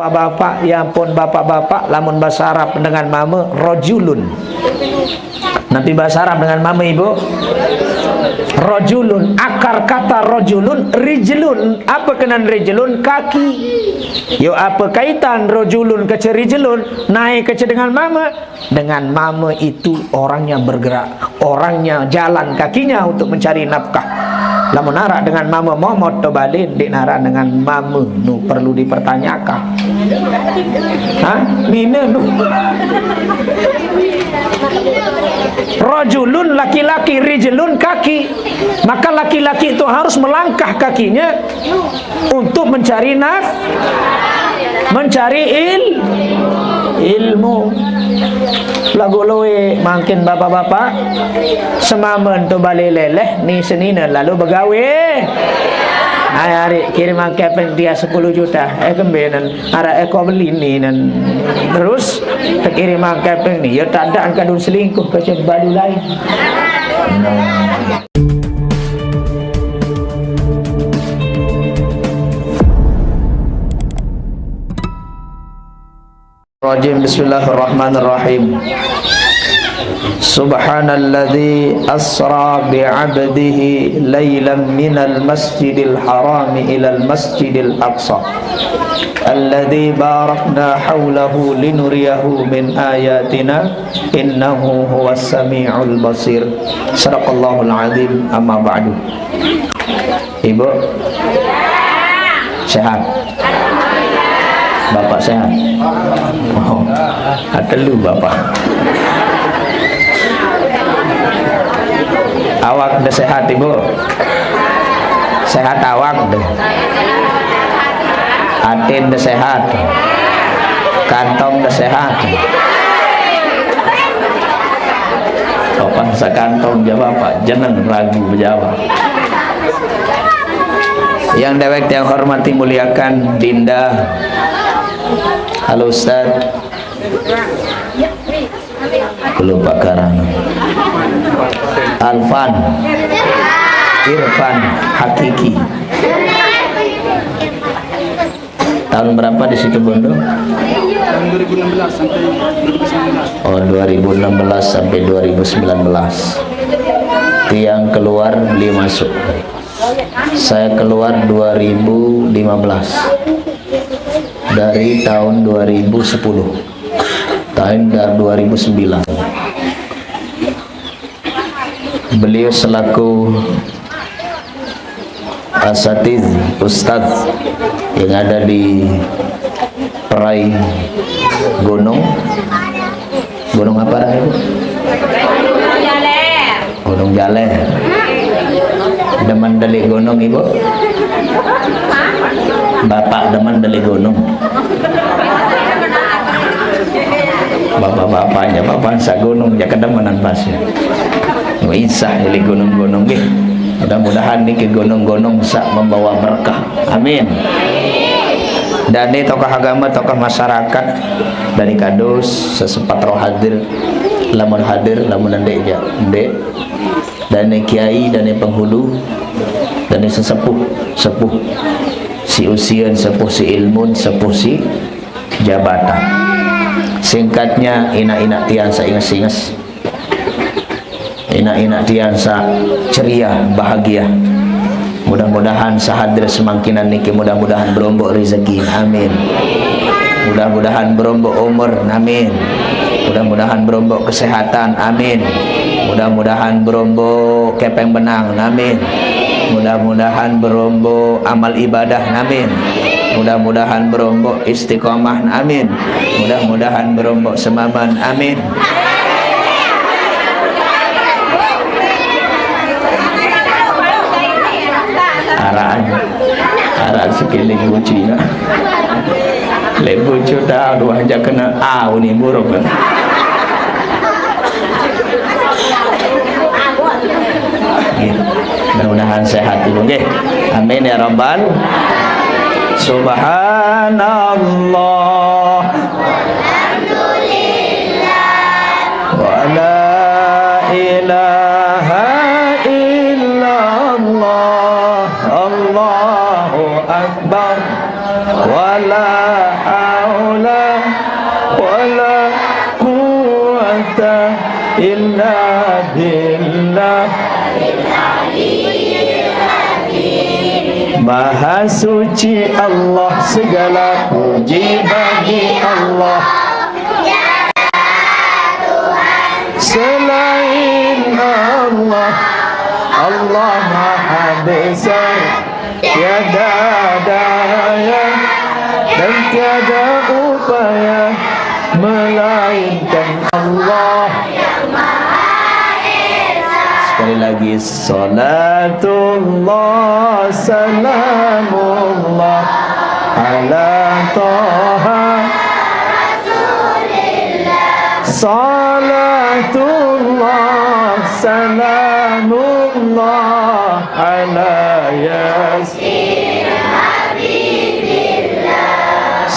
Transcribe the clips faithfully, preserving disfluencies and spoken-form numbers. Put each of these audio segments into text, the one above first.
Bapak-bapak, ya ampun, bapak-bapak, lamun bahasa Arab dengan mama, rojulun. Napi bahasa Arab dengan mama, Ibu? Rojulun. Akar kata rojulun, rijlun. Apa kenan rijlun? Kaki. Yo, apa kaitan rojulun kece rijlun? Nae kece dengan mama. Dengan mama itu orangnya bergerak, orangnya jalan kakinya untuk mencari nafkah. Lamun arak dengan mama momot to balen, ndeq naran dengan mama nu perlu dipertanyakan. Hah? Mine nu. Rojulun laki-laki, rijlun kaki. Maka laki-laki itu harus melangkah kakinya untuk mencari naf-, mencari il-, ilmu. Lagu loe mangkin bapak-bapak, semamen to bale leleh, ni senine lalu begawe. Ai, ari kiriman kepeng dia sepuluh juta, eh, kembenen, araq eko beli ni nen. Terus, tekiriman kepeng ni, ya tak ada angkadun selingkuh, kece balu lain. Rajim. Bismillahirrahmanirrahim. Subhanalladzi asra bi'abdihi lailan minal masjidil harami ilal masjidil aqsa alladzi barakna haulahu linuriyahu min ayatina innahu huwas samiul basir. Sadaqallahul azim. Amma ba'du. Ibu sehat? Bapak sehat? Oh, atelu Bapak. Awak de sehat, Ibu? Sehat awak de. Atin de sehat. Kantong de sehat. Papan sekantong jawab, Pak. Jeneng ragu jawab. Yang dewek, yang hormati, muliakan, Dinda. Halo, Ustaz. Kulo Pak Karang. Alfan. Irfan. Hakiki. Tahun berapa di situ Bondo? Tahun dua ribu enam belas sampai dua ribu sembilan belas. Oh, dua ribu enam belas sampai dua ribu sembilan belas. Tiang keluar, beliau masuk. Saya keluar dua ribu lima belas. Dari tahun dua ribu sepuluh. Tahun da-, dua ribu sembilan. Beliau selaku asatiz, ustaz yang ada di Perai Gunung. Gunung apa namanya, Bu? Gunung Jaler. Demen delik gunung, Ibu? Bapak demen delik gunung. Bapak-bapaknya, bapak sa gunung, ya kedemenan pasir. Isah delik gunung-gunung, nggih. Mudah-mudahan niki gunung-gunung sa membawa berkah. Amin. Dane tokoh agama, tokoh masyarakat, dane kados, sesempat roh hadir, lamun hadir, lamun ndeq, ja-, ndeq. Dane kiai, dane penghulu, dane sesepuh, sepuh si usian, sepuh si ilmun, sepuh si jabatan. Singkatnya, inaq-inaq tiang seinges-inges, inaq-inaq tiang sa ceria, bahagia. Mudah-mudahan sahadir semangkinan niki, mudah-mudahan berombok rezeki. Amin. Mudah-mudahan berombok umur. Amin. Mudah-mudahan berombok kesehatan. Amin. Mudah-mudahan berombok kepeng benang. Amin. Mudah-mudahan berombok amal ibadah. Amin. Mudah-mudahan berombok istiqomah. Amin. Mudah-mudahan berombok semaman. Amin. Araan. Araan sekeliling kunci, ya. Lebu juta dua aja kena, ah, uni buruk, kan? Nggih. Mudah-mudahan sehat, Ibu, nggih. Amin ya rabbal. Subhanallah. Wa la ilaha illallah. Allahu Akbar. Wa la إلا بالله. Maha suci Allah, segala puji bagi Allah. Selain Allah, Allah Maha Besar, tiada daya dan tiada upaya melainkan Allah. Sekali lagi, salatullah, salamullah ala Taha. Salatullah, salamullah ala Yasin.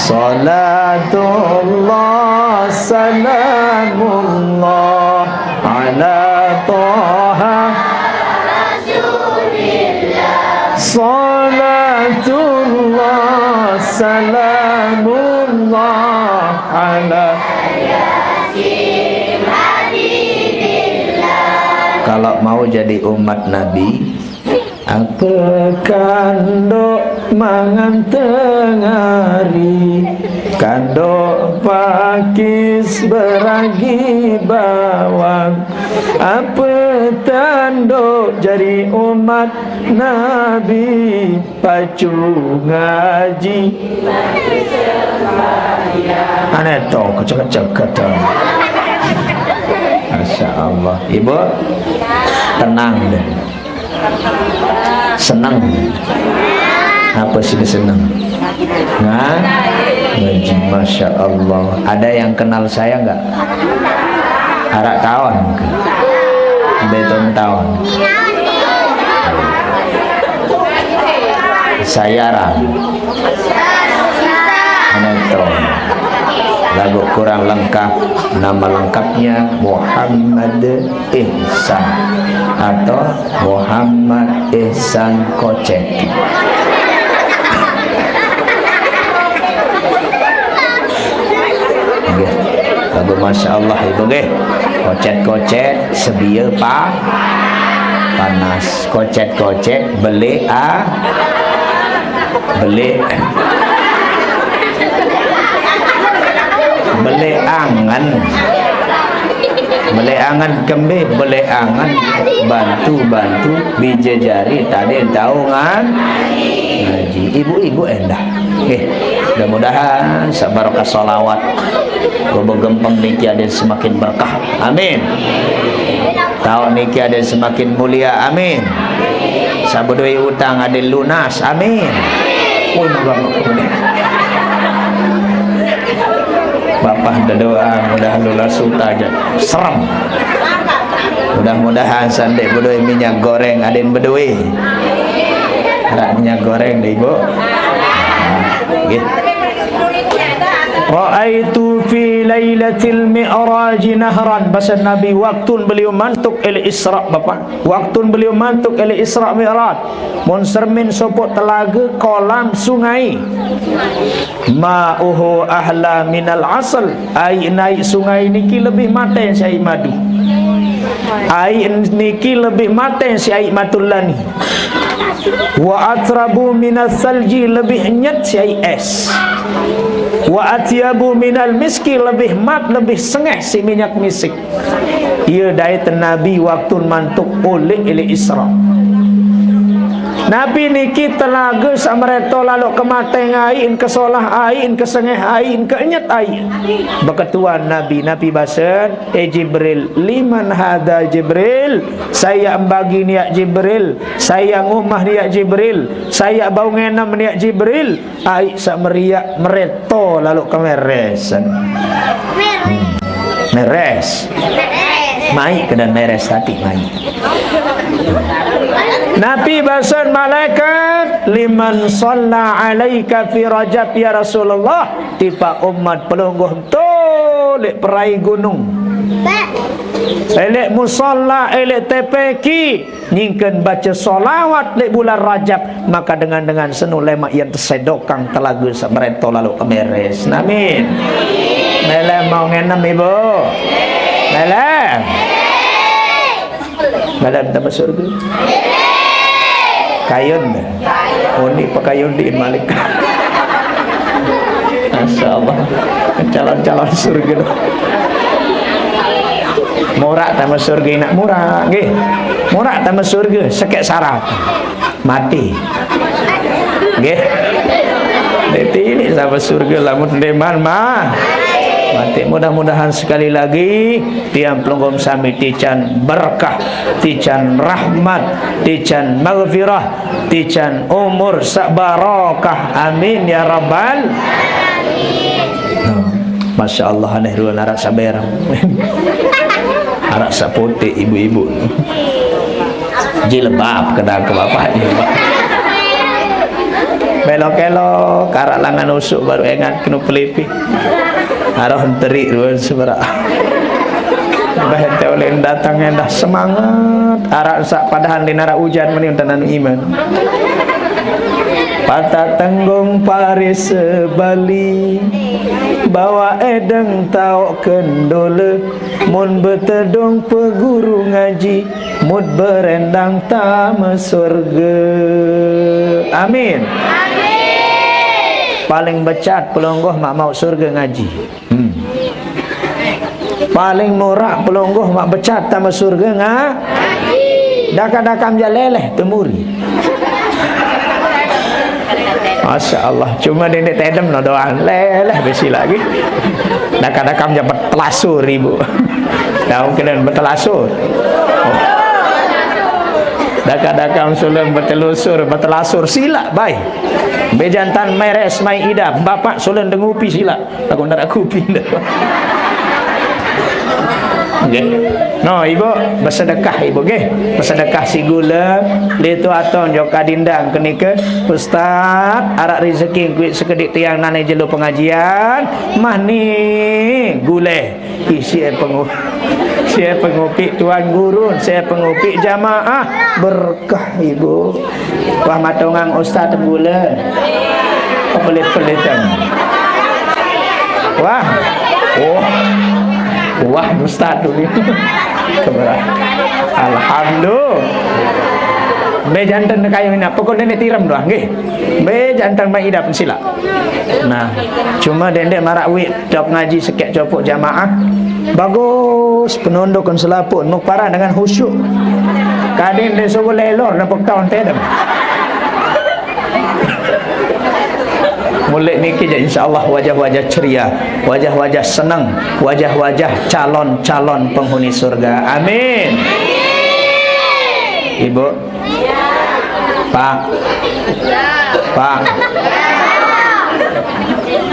Salatullah, salamullah ala Taha. Salatullah, salamullah ala. Kalau mau jadi umat Nabi, apa kandok mangan tengari, kandok pakis beragi bawang, apa tanduk jadi umat Nabi, pacu ngaji. Aneh to, kecek-kecek kata. Masya Allah. Ibu, tenang deh. Senang. Apa sih senang? Nah, ngaji, Masya Allah. Ada yang kenal saya nggak? Arak tahun. Beton tahun. Saya Ram. Aneh to. Lagu kurang lengkap. Nama lengkapnya Muhammad Ihsan atau Muhammad Ihsan Kocet. Nggih. Lagu Masya Allah, Ibu, nggih. Kocet-kocet, sebia pa-, panas. Kocet-kocet, beli a-, beli, beli angen. Beli angen kembe, beli angen bantu-bantu, bija jari tadi tahu ngan ngaji. Ibu-ibu endah. Eh, mudah-mudahan sabarokah salawat. Gua begempeng niki ada semakin berkah. Amin. Tahu niki ada semakin mulia. Amin. Sabedoi utang ada lunas. Amin. Woi, magang. Bapak berdoa, mudah lunas utang aja. Serem. Mudah-mudahan sandek bedoi minyak goreng, adin bedoi. Ada minyak goreng deh, Ibu. Nggih. Ra'aitu fi lailatil mi'raj nahran. Bahasa Nabi, waktu beliau mantuk ele Isra, Bapak. Waktu beliau mantuk ele Isra Mi'raj. Mun sermin sopok telaga, kolam, sungai. Ma'uhu ahla minal asal. Ai naik sungai niki lebih mateng si ai madu. Ai niki lebih mateng si ai matulani. Wa atrabu minas salji, lebih nyet si ai es. Wa atyabu minal miski, lebih mat, lebih sengeh si minyak misik. Ia dait Nabi waktu mantuk oleh ele Isra. Nabi niki telaga sak mereto lalu kemateng ain, kesolah ain, kesengeh ain, keenyet ain. Beketuan Nabi, Nabi basen, eh Jibril, liman hada Jibril? Saya embagi niat Jibril, saya ngumah niat Jibril, saya bau ngenem niat Jibril. Ai sak meriak mereto lalu kemeresan. Hmm. Meres. Mai ke dan meres hati mai. Nabi basen malaikat, liman salla alaika fi Rajab ya Rasulullah, tipa umat pelungguh tu lek perai gunung. Elek musalla, elek tepeki, nyingken baca solawat lek bulan Rajab, maka dengan-dengan senu lemak yang tersedokang telaga semereto lalu kemeres. Amin. Melem mau ngenem, Ibu? Alah. Badan tambah surga. Kayun. Oni pakayun di Malik. Masya Allah. Calon-calon surga tu. Murah tambah surga, nak murah. Nggih. Murah tambah surga, sekat syarat. Mati. Nggih. Dadi ini sama surga lamun ndeman mah. Mati. Mudah-mudahan sekali lagi tiang pelungguh sami tican berkah, tican rahmat, tican maghfirah, tican umur sak barokah. Amin ya rabbal. Masya Allah, aneh ruan arak saberang. Arak sapotik ibu-ibu. Jilbab kena ke bapak jilbab. Belok-kelok, karak langan usuk baru ingat kena pelipi. Arah terik ruan seberak. Bah ente oleh datang endah semangat. Arak sak padahal di narak hujan meni enten anu iman. Patah tenggung paris sebali. Bawa edeng tauk kendole. Mun betedung peguru ngaji. Mut berendang tame surga. Amin. Paling becat pelonggoh mak mau surga ngaji. Hmm. Paling murah pelonggoh mak becat tame surga nga. Dakam-dakam ja leleh temuri. Masya Allah, cuma dendek tedem no doang leleh besi lagi. Dakam-dakam ja betelasur ibu. Daun kena betelasur. Oh. Dakam-dakam sulung betelusur, betelasur sila bai. Bejantan meres mai ida, bapak sulung dengupi sila. Aku ndak kupi ndak. Nggih. No, ibu, bersedekah ibu nggih. Bersedekah si gula, litu aton jo kadindang kenika, Ustaz, arak rezeki kuwi sekedik tiang nane jelo pengajian, mah ni gule. Isi pengu-, si pengupi tuan guru, si pengupi jamaah, berkah ibu. Wah, matongang ustaz gula. Pelit-pelitan. Wah. Oh. Wah, ustaz tu ni. Kebelah. Alhamdulillah. Be jantan kayu ina. Pokok nenek tiram doang, nggih. Be jantan mai idap sila. Nah, cuma dendek marak wik tok ngaji sekek copok jamaah. Bagus, penunduk kan selaput, muk parah dengan khusyuk. Kadin dia suruh lelor nepuk tahun tedem. Mulai niki je, insya Allah wajah-wajah ceria, wajah-wajah senang, wajah-wajah calon-calon penghuni surga. Amin. Ibu, Pak, Pak,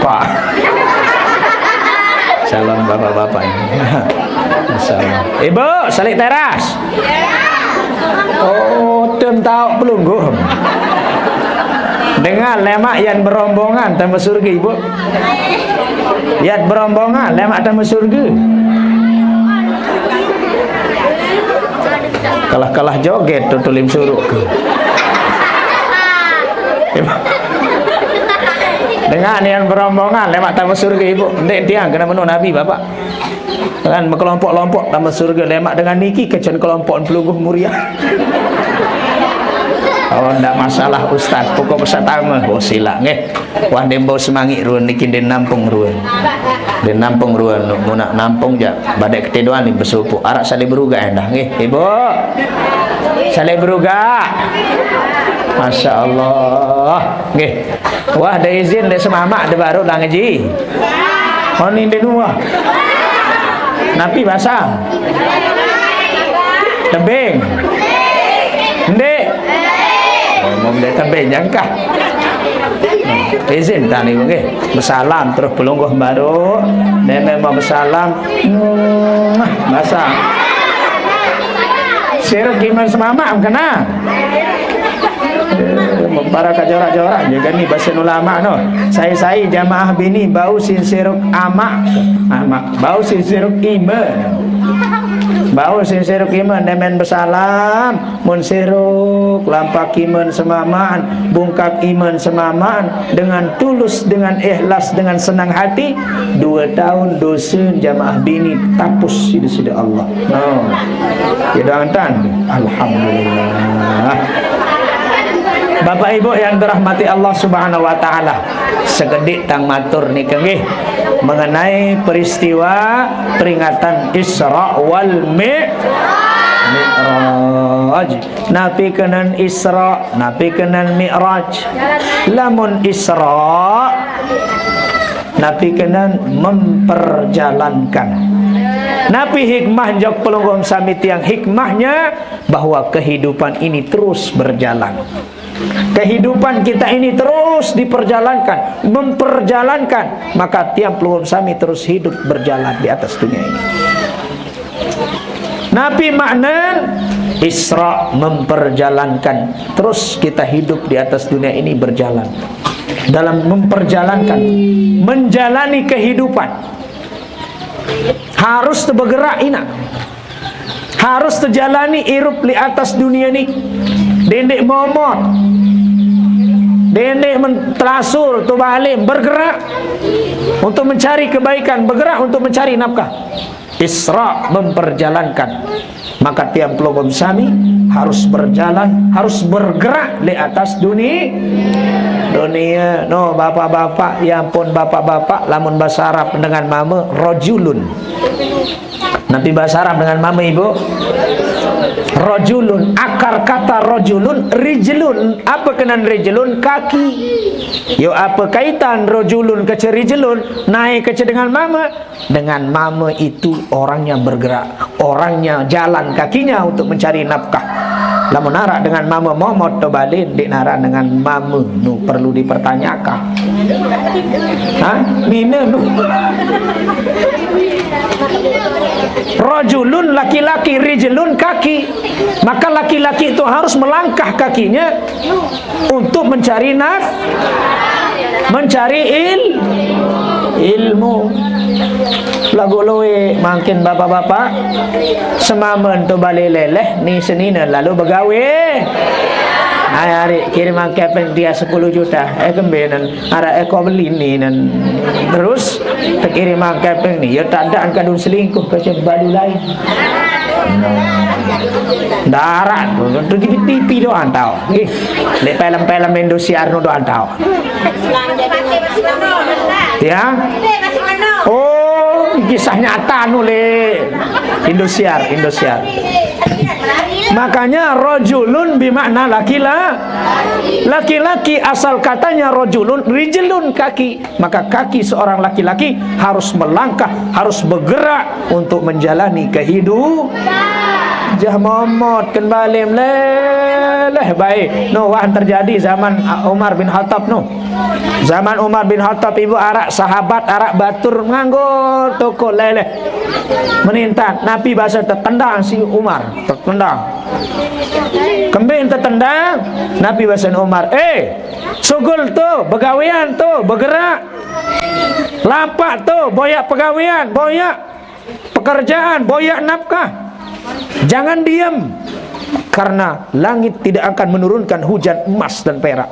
Pak. Calon bapak-bapak ini. Masya Allah. Ibu, salik teras. Oh, tem tahu pelungguh. Dengar lemak yang berombongan tambah surga, Ibu. Yat berombongan lemak tambah surga. Kalah-kalah joget tu tulim suruk ke. Dengan yang berombongan lemak tambah surga, Ibu. Ndek tiang kena menu Nabi, Bapak. Kan berkelompok-kelompok tambah surga lemak dengan niki kecen kelompok pelungguh muria. Oh, ndak masalah, Ustaz. Pokok pertama, oh, sila nggih. Wah, dembau semangit ruan niki den nampung ruan. Den nampung ruan, nu nak nampung ja. Badek ketiduan ni besupuk. Arak salib beruga endah nggih, Ibu. Salib beruga. Masya Allah. Nggih. Wah, ada izin dari semamak de baru lah ngaji. Oh, ni de dua. Napi basang? Tebing. Ndik. Ngomong dia tebing jangkah. Izin tani nggih. Bersalam terus pelungguh baru. Nenek mau bersalam. Hmm, basang. Sirup gimana semamak kena? Eh, para kajorak-jorak juga ni bahasa ulama no. Sai-sai jamaah bini bau sinsiruk amak. Amak. Bau sinsiruk iman. Bau sing siruk iman demen besalam, mun siruk lampak iman semamaan, bungkak iman semamaan, dengan tulus, dengan ikhlas, dengan senang hati, dua tahun dosa jamaah bini tapus sida-sida Allah. No. Ya doang tan. Alhamdulillah. Bapak Ibu yang dirahmati Allah Subhanahu wa taala, sekedik tang matur nika nggih mengenai peristiwa peringatan Isra wal Mi-, Mi'raj. Napi kenen Isra, napi kenen Mi'raj? Lamun Isra, napi kenen memperjalankan. Napi hikmah jok pelungguh sami tiang? Hikmahnya bahwa kehidupan ini terus berjalan. Kehidupan kita ini terus diperjalankan, memperjalankan. Maka tiang pelungguh sami terus hidup berjalan di atas dunia ini. Napi makna Isra? Memperjalankan. Terus kita hidup di atas dunia ini berjalan. Dalam memperjalankan, menjalani kehidupan. Harus bergerak ina. Harus terjalani irup di atas dunia ni. Dendik momot. Dendik men-, telasul tu balim, bergerak untuk mencari kebaikan, bergerak untuk mencari nafkah. Isra, memperjalankan. Maka tiang pelungguh sami harus berjalan, harus bergerak di atas dunia. Dunia, no, bapak-bapak, ya ampun, bapak-bapak, lamun bahasa Arab dengan mama, rojulun. Napi bahasa Arab dengan mama, Ibu? Rojulun. Akar kata rojulun, rijlun. Apa kenen rijlun? Kaki. Yo, apa kaitan rojulun kece rijlun? Naik kece dengan mama. Dengan mama itu orangnya bergerak, orangnya jalan kakinya untuk mencari nafkah. Lamun arak dengan mama momot to balin, dik narak dengan mama nu perlu dipertanyakan. Hah? Mina nu. Rojulun laki-laki, rijlun kaki. Maka laki-laki itu harus melangkah kakinya untuk mencari naf-, mencari il-, ilmu. Lagu luwe mangkin bapak-bapak, semamen tu balik leleh, ni senina lalu begawe. Ai, hari kirim angkepeng dia sepuluh juta. Eh, kembenen, ada eko beli ni nen. Terus, terkirim angkepeng ni. Ya, tak ada angkadun selingkuh ke balu lain. Darat tu, tu T V, T V doang tau. Eh, lek film-film Indosiar nu doang tau. Ya. Oh, kisah nyata nu lek Indosiar, Indosiar. Makanya rojulun bermakna laki-la-, laki-laki, asal katanya rojulun, rijlun kaki. Maka kaki seorang laki-laki harus melangkah, harus bergerak untuk menjalani kehidupan. Jah momot kembali meleleh baik. No, wah terjadi zaman, ah, Umar bin Khattab no. Zaman Umar bin Khattab, ibu, arak sahabat, arak batur nganggur toko leleh. Menintang, napi bahasa tertendang si Umar, tertendang. Kembali tertendang, napi bahasa Umar? Eh, sugul tu, begawean tu, bergerak. Lapak tu, boyak pegawean, boyak pekerjaan, boyak nafkah. Jangan diam. Karena langit tidak akan menurunkan hujan emas dan perak.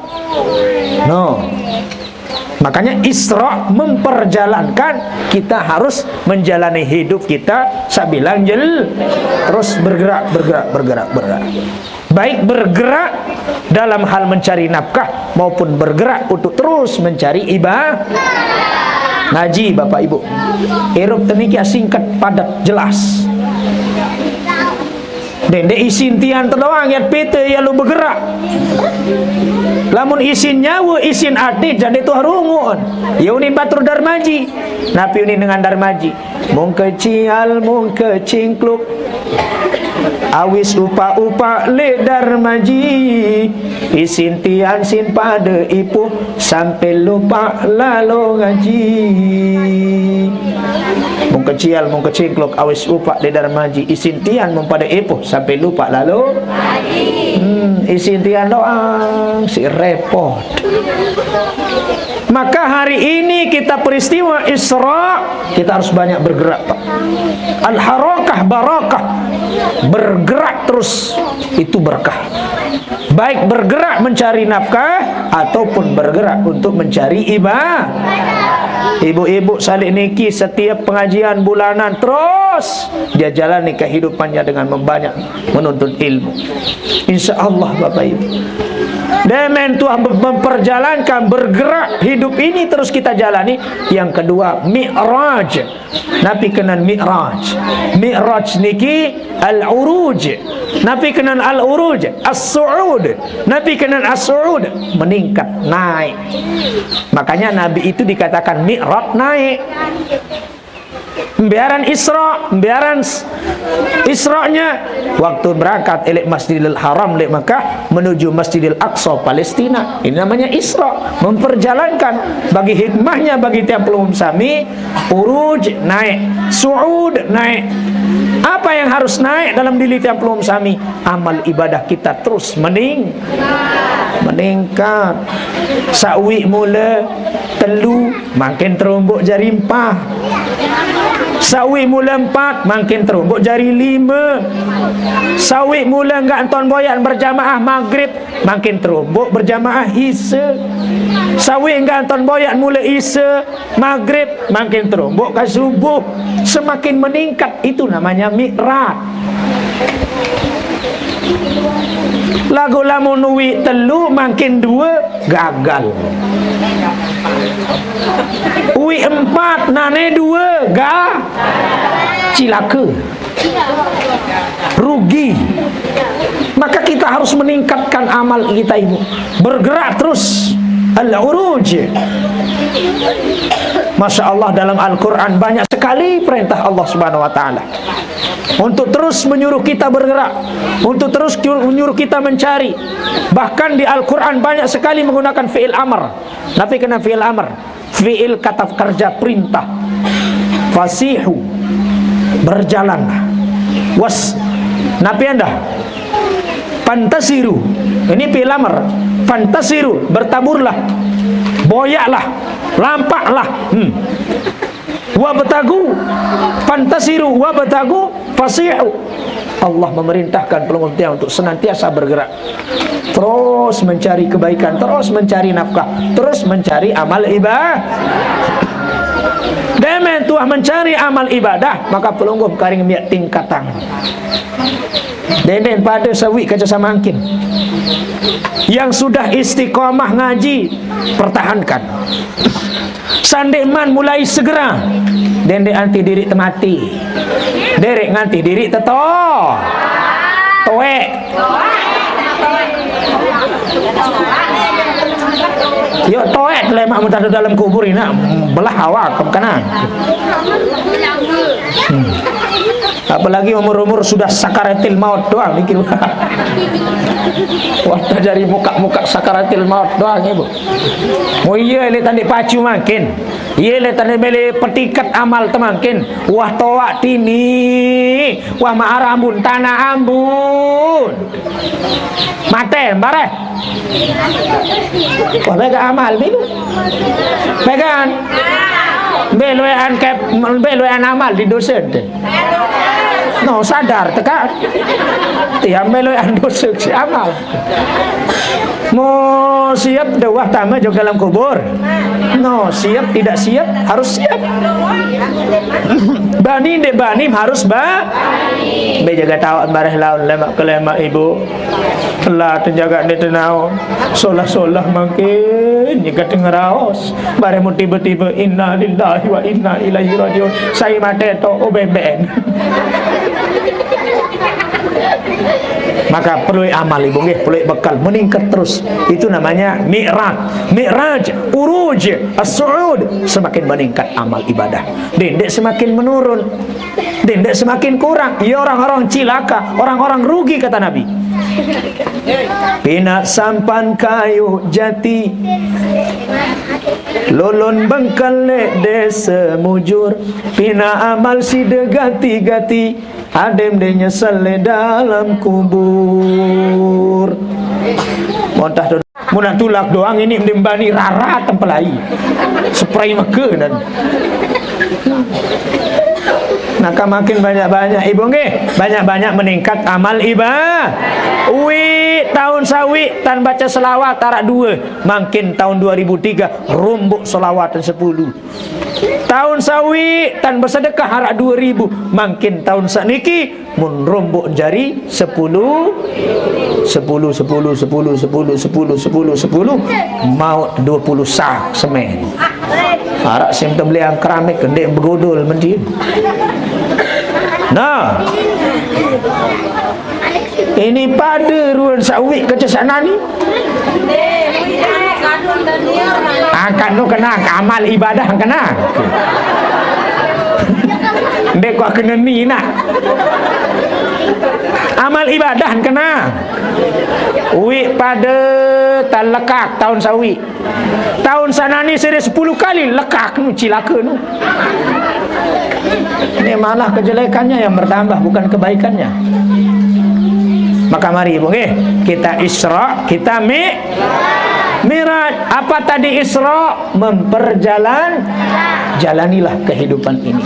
No. Makanya Isra memperjalankan, kita harus menjalani hidup kita sabilang jel-, terus bergerak, bergerak, bergerak, bergerak. Baik bergerak dalam hal mencari nafkah maupun bergerak untuk terus mencari ibadah. Ngaji, Bapak Ibu. Irup temikia singkat, padat, jelas. Dende isin tian tu doang, ya pete ya lu bergerak. Lamun isin nyawa, isin ati, jadi tu harungun. Ya uni batur darmaji. Napi uni dengan darmaji? Mung kecial, mung kecingkluk. Awis upak-upak lek darmaji. Isin tian sin pada ipuh sampai lupa lalo ngaji. Mung kecial, mung kecingkluk, awis upak lek darmaji. Isin tian mung pada ipuh sampai lupa lalo. Hmm, isin tian doang si repot. Maka hari ini kita peristiwa Isra, kita harus banyak bergerak, Pak. Al-harakah barakah. Bergerak terus, itu berkah. Baik bergerak mencari nafkah ataupun bergerak untuk mencari ibadah. Ibu-ibu salik niki setiap pengajian bulanan terus dia jalani kehidupannya dengan membanyak menuntut ilmu. Insya Allah, Bapak Ibu. Demen Tuhan memperjalankan, bergerak hidup ini terus kita jalani. Yang kedua, mi'raj. Napi kenan mi'raj? Mi'raj niki al-uruj. Napi kenan al-uruj? As-su'ud. Napi kenan as-su'ud? Meningkat, naik. Makanya Nabi itu dikatakan mi'raj, naik. Mbiaran Isra, mbiaran s-, Isra'nya waktu berangkat elek Masjidil Haram lek Mekah menuju Masjidil Aqsa Palestina. Ini namanya Isra, memperjalankan. Bagi hikmahnya, bagi tiang pelungguh sami, uruj naik, su'ud naik. Apa yang harus naik dalam diri tiang pelungguh sami? Amal ibadah kita terus mening-, meningkat. Sawi mula telu, makin terombok jari empat. Sawi mula empat, makin terombok jari lima. Sawi mula enggak enton boyak berjamaah maghrib, makin terombok berjamaah isya. Sawi enggak enton boyak mula isya, maghrib, makin terombok ke subuh. Semakin meningkat, itu namanya mi'raj. Lagu lamun wi telu makin dua, gagal. Wi empat nane dua, ga-, cilaka. Rugi. Maka kita harus meningkatkan amal kita, Ibu. Bergerak terus. Al-uruj. Masya Allah, dalam Al-Quran banyak sekali perintah Allah Subhanahu wa Ta'ala untuk terus menyuruh kita bergerak, untuk terus menyuruh kita mencari. Bahkan di Al-Quran banyak sekali menggunakan fi'il amr. Napi kenan fi'il amr? Fi'il kata kerja perintah. Fasihu, berjalanlah. Was, napi anda? Fantasiru. Ini fi'il amr. Fantasiru, bertaburlah. Boyaklah. Lampaklah. Hmm. Wabtagu. Fantasiru wabtagu fasihu. Allah memerintahkan pelungguh tiang untuk senantiasa bergerak. Terus mencari kebaikan, terus mencari nafkah, terus mencari amal ibadah. Demen tuah mencari amal ibadah, maka pelungguh karing miak tingkatan. Denden pada sawi kaca samangkin. Yang sudah istiqomah ngaji, pertahankan. Sandek man mulai segera. Dendek anti diri temati. Derek nganti diri teto. Toek. Yuk toek lemak muntah dalam kubur ini. Belah awak kena. Hmm. Apalagi umur-umur sudah sakaratil maut doang mikir. Wah, jadi muka-muka sakaratil maut doang, Ibu. Oh iya, le tandek pacu makin. Iya, le tandek mele petikat amal temangkin. Wah, toak tini. Wah, maarah ambun, tanah ambun. Mate, bareh. Wah, pegang amal, Ibu. Pegang. Beloan kep, beloan amal di dosen teh. No, sadar, teka. Tiap melo yang dosa si amal. Mau siap dawah tama jok dalam kubur. No, siap tidak siap, harus siap. Bani dek bani harus ba. Be jaga tawak bareh laun lemak ke lemak, Ibu. Lah, tenjaga ni tenau. Solah-solah makin nyegah tengeraos. Bareh mu tiba-tiba, "Inna lillahi wa inna ilaihi rajiun." Saya mate to, oh, beben. Maka perlu amal, Ibu, nggih, perlu bekal, meningkat terus. Itu namanya mi'raj. Mi'raj, uruj, as-su'ud, semakin meningkat amal ibadah. Dendek semakin menurun. Dendek semakin kurang. Ya, orang-orang cilaka, orang-orang rugi, kata Nabi. Pina sampan kayu jati, lolon bengkelek desa mujur. Pina amal sida gati-gati, adem de nyesel dalam kubur. Montah tu. Mun nak tulak doang ini mending bani rara tempelai. Spray meke dan. Maka makin banyak-banyak ibu nggih, banyak-banyak meningkat amal ibadah. Wi, tahun sawi tan baca selawat arak dua, makin tahun dua ribu tiga rombok selawat sepuluh. Tahun sawi tan bersedekah arak dua ribu, makin tahun sakniki mun rombok jari sepuluh, sepuluh, sepuluh, sepuluh, sepuluh, sepuluh, sepuluh, sepuluh, maut dua puluh sak semen. Arak sim tebeli keramik kendek begodol mending. Nah, ini pada ruan sawi kerja sana ni. Angkat nu kena, amal ibadah kena. Ndek kok kena ni nak. Amal ibadah kena. Wi pada tan lekak tahun sawi. Tahun sana ni seri sepuluh kali lekak nu cilaka nu. Ini malah kejelekannya yang bertambah, bukan kebaikannya. Maka mari ibu nggih, kita Isra, kita mi Miraj. Apa tadi Isra? Memperjalan, jalanilah kehidupan ini.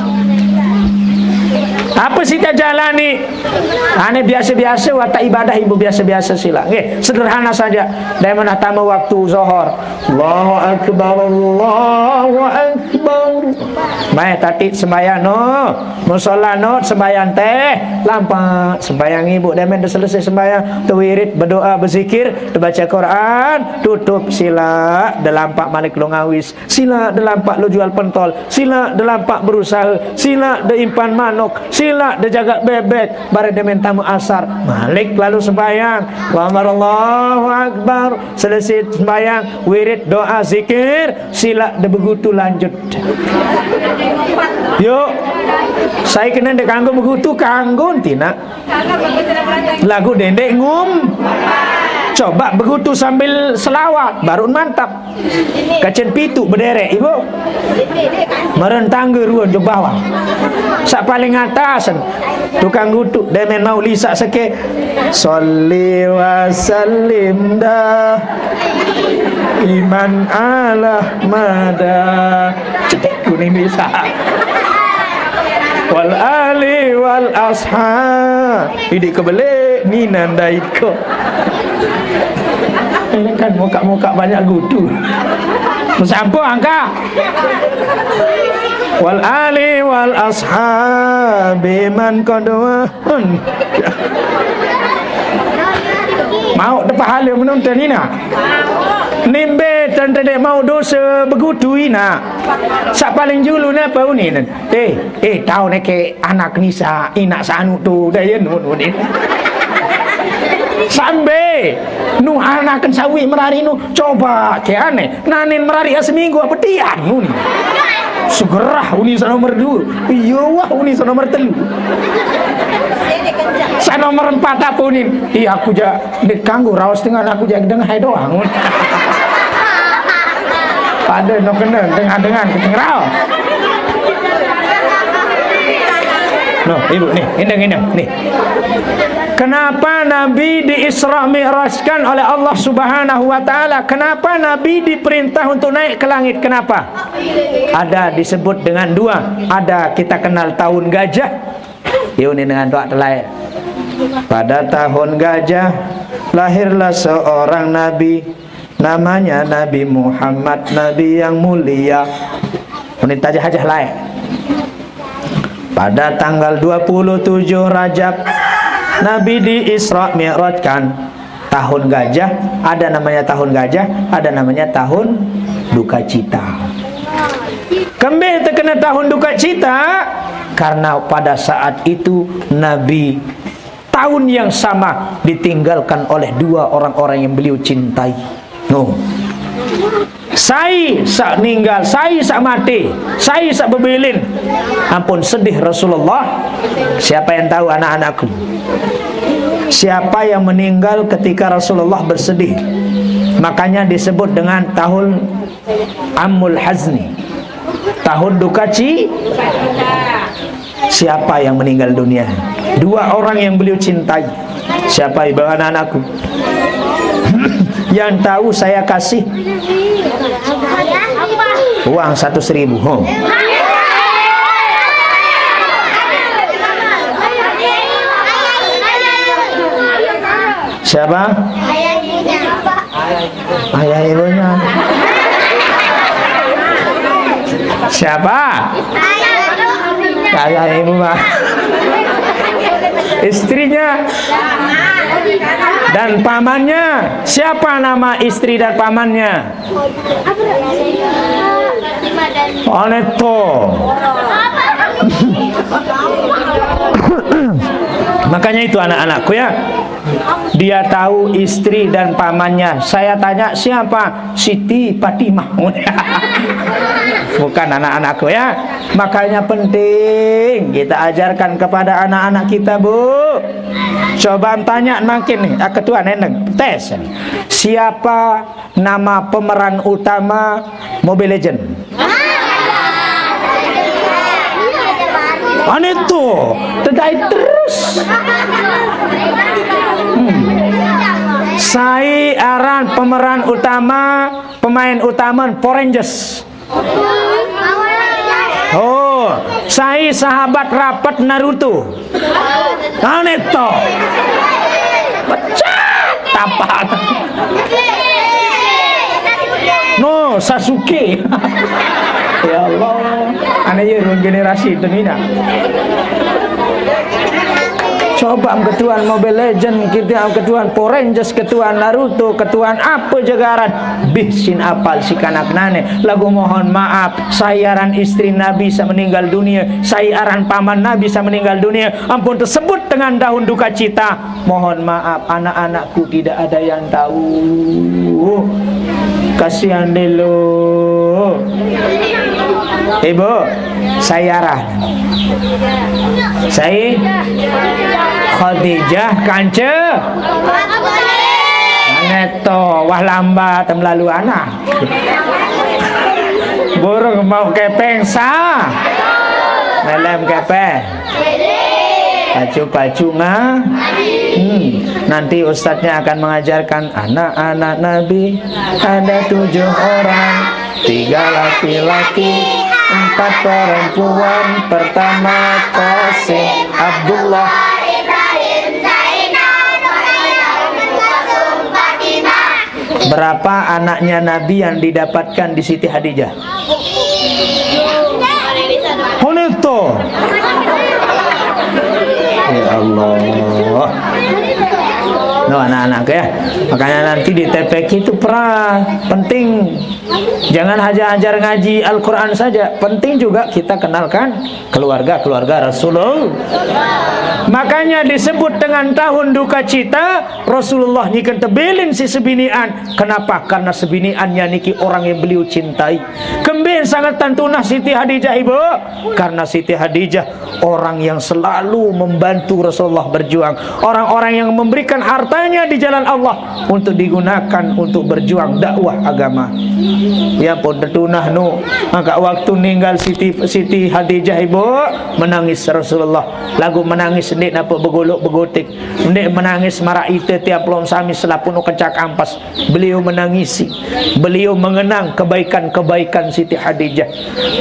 Apa sita jalani? Ane biasa-biasa, watak ibadah ibu biasa-biasa sila. Nggih, sederhana saja. Dari mana tamu waktu Zohor. Allahu Akbar, Allahu Akbar. Mai tatik sembahyang no. Musola no sembahyang teh. Lampak sembahyang ibu. Demen dah selesai sembahyang. Tewirit, berdoa, berzikir, terbaca Quran. Tutup sila. Dah lampak malik lo ngawis. Sila dah lampak lo jual pentol. Sila dah lampak berusaha. Sila dah impan manok. Sila dah jaga bebek. Bare demen tamu asar. Malik lalu sembahyang. Allahu Akbar, Allahu Akbar. Selesai sembahyang, wirid, doa, zikir, sila de begutu lanjut. Yuk, saya kena de kanggo begutu, kanggo tina. Lagu dendek ngum. Coba begutu sambil selawat, baru mantap. Kacen pitu bederek, ibu. Meren tangga ruan jok bawah. Sak paling atas, tukang gutuk, demen mau lisak seke. Salli wa sallim dah iman ala mada. Cetek kuning bisa. Wal ali wal ashab. Idik kebelik ni nandai ko. Ini kan muka-muka banyak gutu. Sampo angka. Wal ali wal ashabi man qadwa. Mau de pahala menonton ina. Nimbe tante dek mau dosa begutu ina. Sak paling julu napa unin? Eh, eh, tahu neke anak nisa, inak sanu tu, dah ya nun unin. Sambe nu anaken sawi merari nu, coba ke aneh. Nanin merari ya seminggu apa tian nun. Sugerah uni sa nomor dua. Iya wah uni sa nomor telu. Sa nomor empat apa unin? Iya aku ja dek kanggo raos dengan aku ja dengah doang. Pada no kena dengan-dengan kecengerau. No, ibu nih, indeng-indeng nih. Kenapa Nabi di Isra Mi'rajkan oleh Allah Subhanahu wa Ta'ala? Kenapa Nabi diperintah untuk naik ke langit? Kenapa? Ada disebut dengan dua. Ada kita kenal tahun gajah. Yuk nih dengan doa telai. Pada tahun gajah lahirlah seorang nabi, namanya Nabi Muhammad, nabi yang mulia. Ini tajah-tajah lain. Pada tanggal dua puluh tujuh Rajab, Nabi di Isra Mi'rajkan. Tahun gajah, ada namanya tahun gajah, ada namanya tahun duka cita. Kembe terkena tahun duka cita, karena pada saat itu Nabi tahun yang sama ditinggalkan oleh dua orang-orang yang beliau cintai. No. Sai sak ninggal, sai sak mati, sai sak bebelin. Ampun sedih Rasulullah. Siapa yang tahu anak-anakku? Siapa yang meninggal ketika Rasulullah bersedih? Makanya disebut dengan tahun Amul Hazni. Tahun duka ci-, siapa yang meninggal dunia? Dua orang yang beliau cintai. Siapa ibu anak-anakku? Yang tahu saya kasih uang seratus ribu. Huh. Apa? Ayah ibunya. Ayah ibu mah. Istrinya dan pamannya. Siapa nama istri dan pamannya? Aneto. Makanya itu, anak-anakku, ya. Dia tahu istri dan pamannya. Saya tanya, "Siapa?" "Siti Fatimah." Bukan, anak-anakku, ya. Makanya penting kita ajarkan kepada anak-anak kita, Bu. Coba tanya makin nih, ah, ketua neneng, tes. Siapa nama pemeran utama Mobile Legend? Aneh tuh, tedai terus. Hmm. Sai aran pemeran utama, pemain utama Power Rangers. Oh, sai sahabat rapat Naruto. Aneh toh. Pecah tapak. No, Sasuke. Ya Allah, aneh ya, ruang generasi itu nih, nah. Coba ketuaan Mobile Legend, kita ketuaan Power Rangers, ketuaan Naruto, ketuaan apa jagaran. Bih, sin apal si kanak nane. Lagu mohon maaf, sai aran istri Nabi sa meninggal dunia, sai aran paman Nabi sa meninggal dunia, ampun tersebut dengan daun duka cita. Mohon maaf, anak-anakku tidak ada yang tahu. Kasihan deh lu. Ibu, sai aran. Sai Khadijah kance. Aneh toh, wah lambat melalu anak. Burung mau kepeng sa. Melem kepeng. Pacu-pacu nga. Hmm. Nanti ustadznya akan mengajarkan anak-anak Nabi ada tujuh orang, tiga laki-laki, empat perempuan. Pertama Qasim, Abdullah. Berapa anaknya Nabi yang didapatkan di Siti Khadijah? Honesto. Ya Allah. No, anak-anak ya. Makanya nanti di T P Q itu pra penting. Jangan hanya ajar ngaji Al-Quran saja. Penting juga kita kenalkan keluarga-keluarga Rasulullah. Makanya disebut dengan tahun duka cita, Rasulullah nyikan tebelin si sebinian. Kenapa? Karena sebiniannya niki orang yang beliau cintai. Kembin sangat tantunah Siti Khadijah, Ibu. Karena Siti Khadijah orang yang selalu membantu Rasulullah berjuang. Orang-orang yang memberikan hartanya di jalan Allah untuk digunakan untuk berjuang dakwah agama. Ya pun tetunah nu, maka waktu ninggal Siti, Siti Khadijah, Ibu, menangis Rasulullah. Lagu menangis ndik napa begolok begotik. Ndik menangis marak ite tiap lom sami selapun kencak ampas. Beliau menangisi. Beliau mengenang kebaikan-kebaikan Siti Khadijah.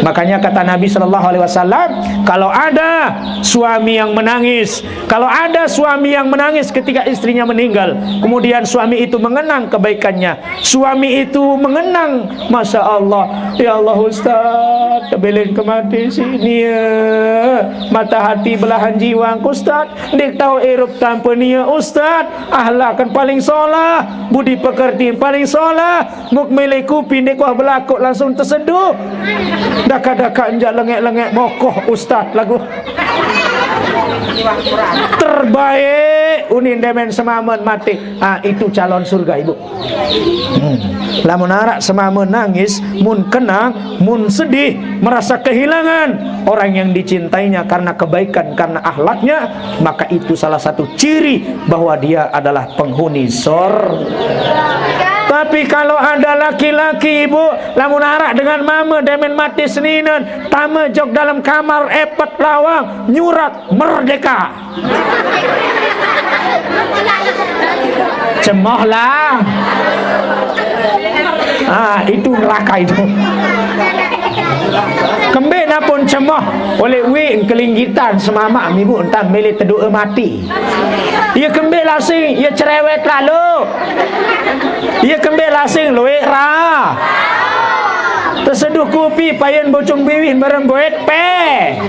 Makanya kata Nabi Shallallahu Alaihi Wasallam, kalau ada suami yang menangis, kalau ada suami yang menangis ketika istrinya meninggal, kemudian suami itu mengenang kebaikannya, suami itu mengenang, masya Allah, ya Allah Ustaz, tebelin kemati si nia, mata hati belahan jiwa Ustaz, ndik tahu irup tanpa nia Ustaz, ahlak kan paling solah, budi pekerti paling solah, muk milih kupi ndik wah belakuk langsung terseduh. Daka-daka enjak lengek-lengek mokoh Ustaz lagu. Terbaik unin demen semamen mati. Ah, itu calon surga, Ibu. Hmm. Lamun arak semamen nangis, mun kenang, mun sedih, merasa kehilangan orang yang dicintainya karena kebaikan, karena akhlaknya, maka itu salah satu ciri bahwa dia adalah penghuni sor. Tapi kalau ada laki-laki, Ibu, lamun arak dengan mama demen mati seninen, tama jok dalam kamar, epet lawang, nyurak, merdeka. Cemohlah. Ah, itu neraka itu. Kembe napun cemoh oleh wik kelinggitan semamaq mibu entan mele tedu'e mati. Ia kembe lasing, ia cerewet lalu. Ia kembe lasing luik ra. Teseduh kupi payen bocong biwih merem goet pe.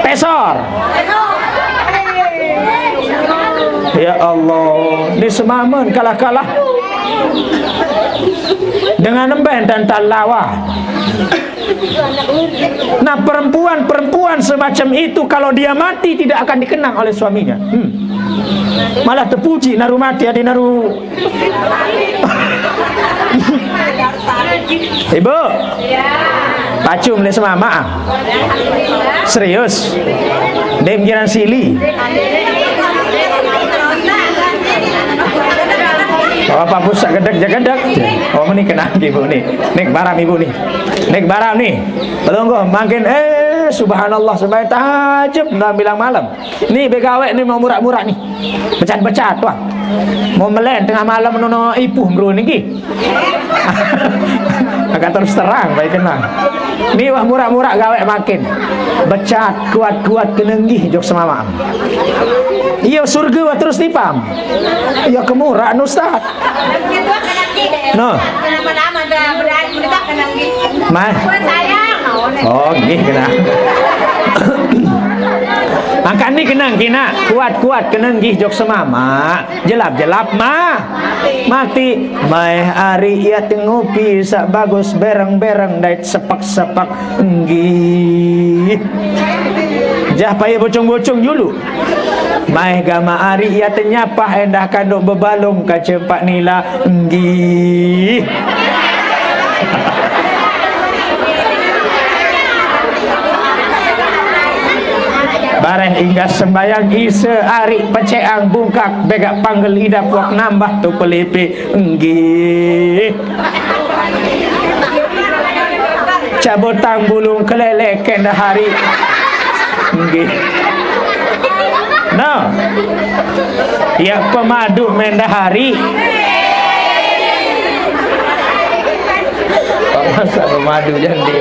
Pesor. Ya Allah, ni semamen kalah-kalah dengan emben dan talawa. Nah, perempuan-perempuan semacam itu kalau dia mati tidak akan dikenang oleh suaminya. Hmm. Malah terpuji naru mati, ada naru. Ibu, pacung ni semamaq. Serius. Dem jiran sili. Apa pusat gedek je gedek. Oh, ni kenang ibu ni. Nek baram ibu ni. Nek baram ni. Pelungguh makin, eh, subhanallah, sampai tajam dah bilang malam. Ni begawek ni mau murak-murak ni. Becat-becat tuan. Mau melen tengah malam nono ipuh meru ni ki. Agak terus terang baik kenang. Ni wah murak-murak gawek makin. Becat kuat-kuat kenenggih jok semamam. Iya surga wah terus tipam. Iya kemurak ni ustaz. No. Mai. Oh, nggih kena. Angkat ni kenang kina. Kuat-kuat kenang nggih jok semama. Jelap-jelap ma. Mati. Mai ari ia tengupi sak bagus bereng-bereng dait sepak-sepak nggih. Jah paya bocong-bocong julu. Maeh gama ari ia tenyapah endah kanduk bebalung kaca empat nila. Nggih. Bareh inggas sembayang isa ari peceang bungkak begak panggel idap wak nambah tu pelipi. Nggih. Cabutang bulung kelelek endah hari. Nggih. Nah. Ya pemadu mendah hari. Masa pemadu jandi.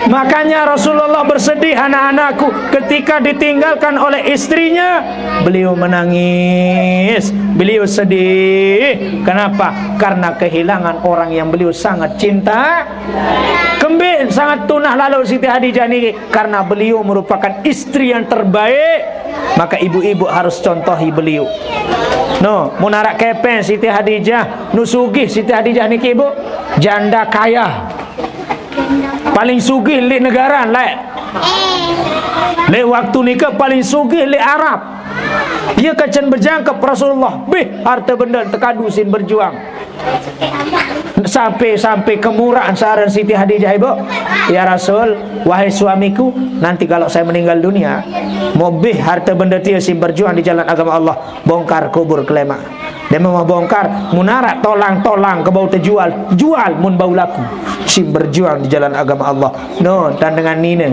Makanya Rasulullah bersedih, anak-anakku, ketika ditinggalkan oleh istrinya, beliau menangis, beliau sedih. Kenapa? Karena kehilangan orang yang beliau sangat cinta. Kembe sangat tunah lalu Siti Hadijah niki karena beliau merupakan istri yang terbaik. Maka ibu-ibu harus contohi beliau. No, mun arak kepeng Siti Hadijah, nu sugih Siti Hadijah niki ibu, janda kaya. Paling sugih li negara lek. Lek waktu nika paling sugih li Arab. Ia kacen berjangkep Rasulullah. Bih, harta benda tekadu sin berjuang. Sampai-sampai kemuraan saran Siti Hadijah ibu. Ya Rasul, wahai suamiku, nanti kalau saya meninggal dunia, mau bih harta benda tia sin berjuang di jalan agama Allah, bongkar kubur kelema. Dia mau bongkar, munarak tolang-tolang ke bau terjual, jual mun bau laku. Sim berjuang di jalan agama Allah. No, dan dengan nina.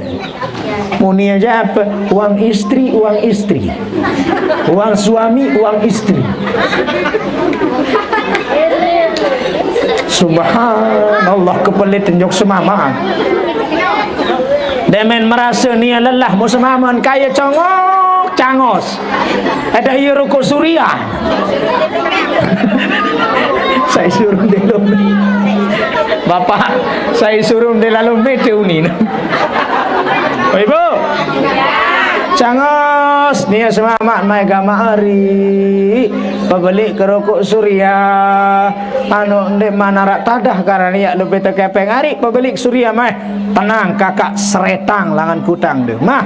Muni aja apa? Uang istri, uang istri. Uang suami, uang istri. Subhanallah, kepelit nyok semama. Demen merasa nia lelah mau semaman kaya congok, cangos. Ada iya rokok Surya. Saya suruh di dalam. Bapak, saya suruh di dalam meja uni. Oh, Ibu. Cangos, nia semamat mai gama hari. Pabeli ke rokok Surya. Anu, nde mana rak tadah karena nia lebih tekepeng hari. Pabeli Surya mai. Tenang, kakak seretang langan kutang deh. Mah.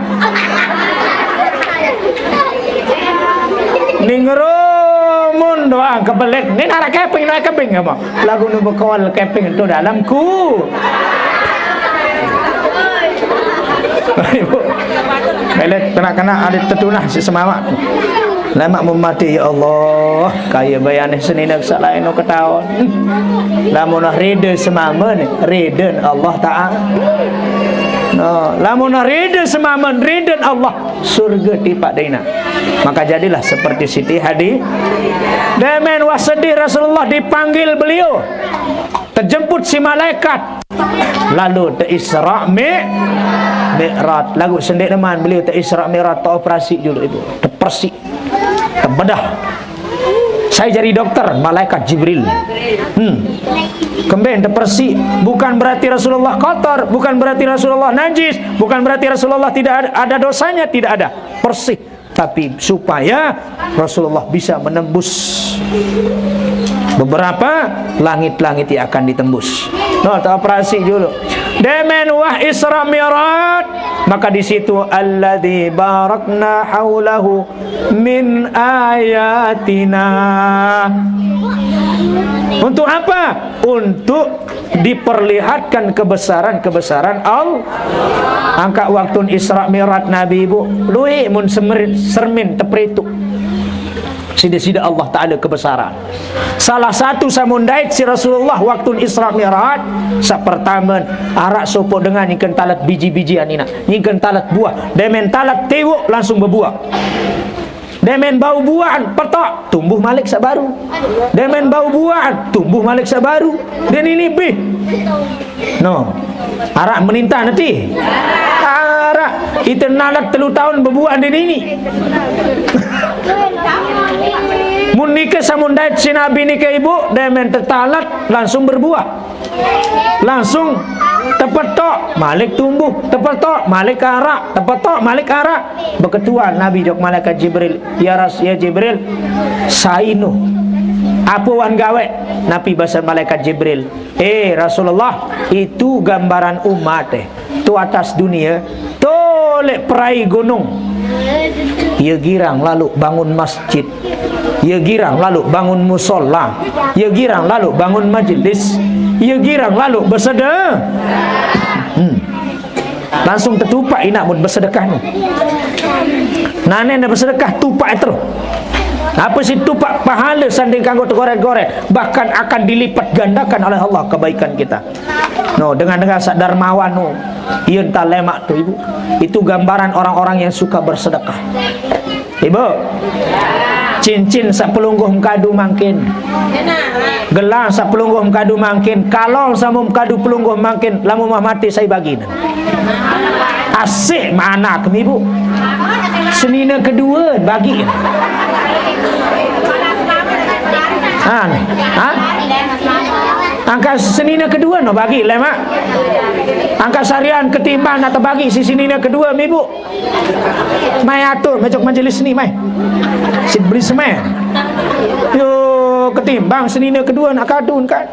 Ni ngerumun doang kebelet. Ni narak keping, narak keping apa? Lagu nu bekol keping tu dalamku. Ibu. Belet kena-kena ada tetunah si semawa. Lama memati ya Allah. Kaya bayaneh senina kesalahan no ketaon. Lamun reda semamen, reden Allah Ta'ala. No, lamun reda semamen, reden Allah, surga tipak dina. Maka jadilah seperti Siti Hadi. Demen wah sedih Rasulullah dipanggil beliau. Jemput si malaikat. Lalu te Isra' Mi-, Mi'raj. Lagu sendik neman beliau te Isra' Mi'raj, te operasi dulu itu. Te persik. Te bedah. Saya jadi dokter, malaikat Jibril. Hmm. Kemben te persik. Bukan berarti Rasulullah kotor, bukan berarti Rasulullah najis, bukan berarti Rasulullah tidak ada, ada dosanya, tidak ada. Persik. Tapi supaya Rasulullah bisa menembus beberapa langit-langit yang akan ditembus. Nah, te operasi dulu. Demen wah Isra Mi'raj, maka di situ alladzi barakna haulahu min ayatina. Untuk apa? Untuk diperlihatkan kebesaran-kebesaran Allah. Angka waktu Isra Mi'raj Nabi, Ibu, lui mun semerin, sermin tepritu. Sida-sida Allah Ta'ala kebesaran. Salah satu samun dait si Rasulullah waktu Isra Mi'raj, sapertama, arak sopo dengan nyingken talet biji-bijian ina, nyingken talet buah, demen talet tiwuk langsung bebuah. Demen bau buahan, petok, tumbuh malik sak baru. Demen bau buahan, tumbuh malik sak baru. Dan ini bih. No. Arak menintah nanti. Arak. Ite nalat telu tahun bebuah di ini. Mun nike samun dait si Nabi nike, Ibu, demen tetalat langsung berbuah. Langsung tepetok, malik tumbuh, tepetok, malik arak, tepetok, malik arak. Beketuan Nabi jok malaikat Jibril, "Ya Ras, ya Jibril, sainu. Apa wan gawe?" Nabi basa malaikat Jibril, "Eh, Rasulullah, itu gambaran umat, eh. Tu atas dunia, tolek perai gunung. Ia girang lalu bangun masjid. Ia girang lalu bangun musola. Ia girang lalu bangun majelis. Ia girang lalu bersede-," hmm. Langsung tetupak ina mun bersedekah nu. Nanen bersedekah tupak terus. Apa si tupak pahala sanding kanggo tegoret-goret, bahkan akan dilipat gandakan oleh Allah kebaikan kita. No, dengan-dengan sak dermawan no. Iya, entah lemak tu, Ibu. Itu gambaran orang-orang yang suka bersedekah. Ibu, cincin sapelungguh mengkadu mangkin. Gelang sapelungguh mengkadu mangkin. Kalong samu mengkadu pelungguh mangkin. Lamun mah mati saya bagi. Asik mana kemi, Ibu. Senina kedua bagi. Ha, ni. Ha? Angka senina kedua no bagi lemak. Angka sarian ketimbang nak terbagi si senina kedua, Ibu. Mai atur, mai jok majelis ni, mai. Si beri semen. Yo, ketimbang senina kedua nak kadun kan.